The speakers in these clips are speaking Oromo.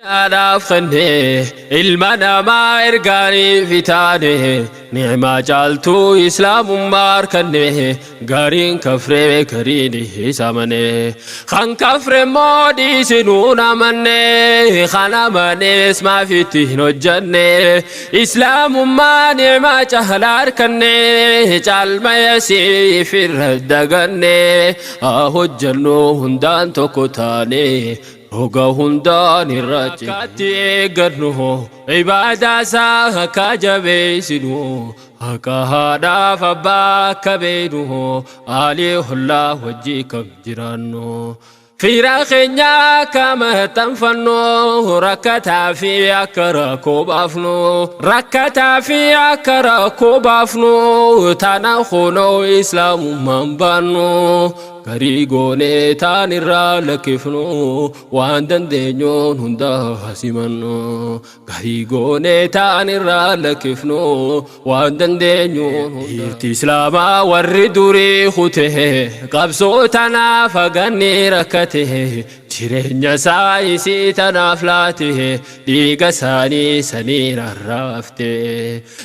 Dhaaf kennee ilma namaa ergaanii fitaane ni'maa caaltuu islaamummaa harkanne gariin kafree gariin isa amane kan kafre immoo dhiisinuu amanne kan amanees maaf itti hin hojjanne islaamummaa ni'maa caalaa harkanne caalmaya siif irra daganne haa hojjannu hundaan tokko taane roga hundaan irra akkaatti eeggannu ibaadaa isaa akka jabeessinu akka haadhaaf abbaa akka beeknu aalii hollaa wajjii kam jiraannu. Fira keenya akka maxxanfannu rakkataa fi akka rakkoo baafnu rakkataa fi akka rakkoo baafnu tana kunoo islaamummaan baannu. Garii goonee taan irraa lakkifnu waan dandeenyuun hunda simannu. Garii goonee taan irraa lakkifnu waan dandeenyuun. Dhiirti islaamaa warri durii kute qabsoo tanaaf haganni rakkate jireenya isaa isii tanaaf laate dhiiga isaanii sanii rarraafte.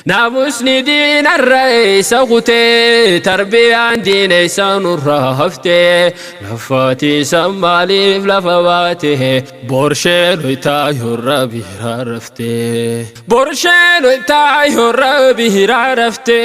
Naamusni diinarra isa kute tarbiyaan diina isa nurraa hafte lafaati san maaliif lafa baate borsheen hoytaa yorra biraa rafte. Borsheen hoytaa yorra biraa rafte.